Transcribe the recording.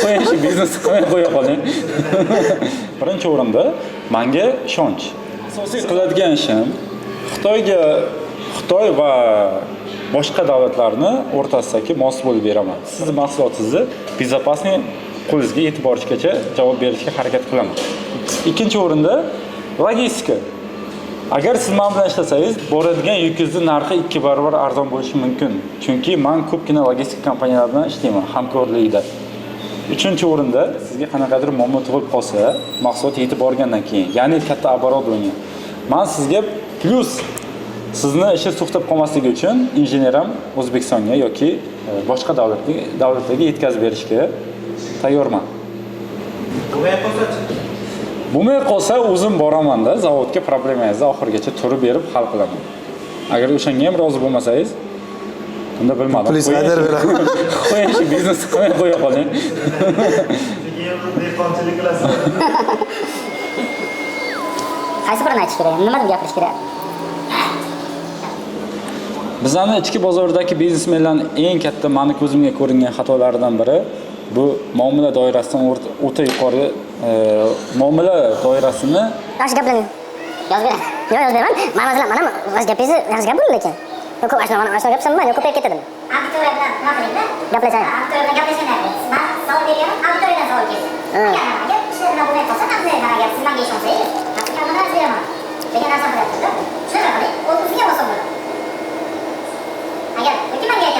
Qo'ying, shu biznesni qilmay qo'ya qoling. Birinchi o'rinda manga ishonch. Asosiy qiladigan ishim Xitoyga, Xitoy va boshqa davlatlarni o'rtasidagi mos bo'lib beraman. Sizni mahsulotingizni безопасный qo'lingizga yetib borishgacha javob berishga harakat qilaman. Ikkinchi o'rinda logistika. Agar siz men bilan ishlasangiz, boradigan yukingizni narxi 2 barobar arzon bo'lishi mumkin. Chunki men ko'pgina logistika kompaniyalari bilan ishlayman hamkorlikda. Uchinchi o'rinda sizga qanaqadir muammo tug'ilib qolsa, mahsulot yetib borgandan keyin, ya'ni katta оборудование. Men sizga плюс sizni ishi to'xtab qolmasligi uchun injener ham O'zbekistonga yoki boshqa davlatlarga yetkazib berishga tayyorman. Bo'lmay qolsa-chi? Bo'lmay qolsa, o'zim boramanda zavodga, problemangizni oxirigacha turib berib hal qilaman. Agar o'shanga ham rozi bo'lmasangiz, unda bilmadim. Pulingizni qaytarib beraman. Qo'ying, shu biznesni qilmay qo'ya qoling. Keyin dehqonchilik qilasiz. Qaysi birini aytish kerak? Nima deb gapirish kerak? Bizlarni ichki bozordagi biznesmenlarning eng katta, mani ko'zimga ko'ringan xatolaridan biri bu muomala doirasidan o'ta yuqori muomala doirasini Yaxshi gaplarni yozib beraman. Yo'q, yozib beraman. Man masalan, mana o'z gapingizni yaxshi gap bo'ldi lekin. Yo'q, ko'p mana shu gapsam mayli, ko'payib ketadimi? Auditoriya bilan nima qilingda? Gaplashaylik. Auditoriya bilan gaplashganda man savol berganim auditoriyadan savol kelsin. Agar ishlar nima bo'lmay qolsa, agar siz menga ishonsangiz, man narsa beraman degan narsa qilyapsiz-da. Shunaqa qiling, o'zingizga oson bo'ladi. Agar yoki menga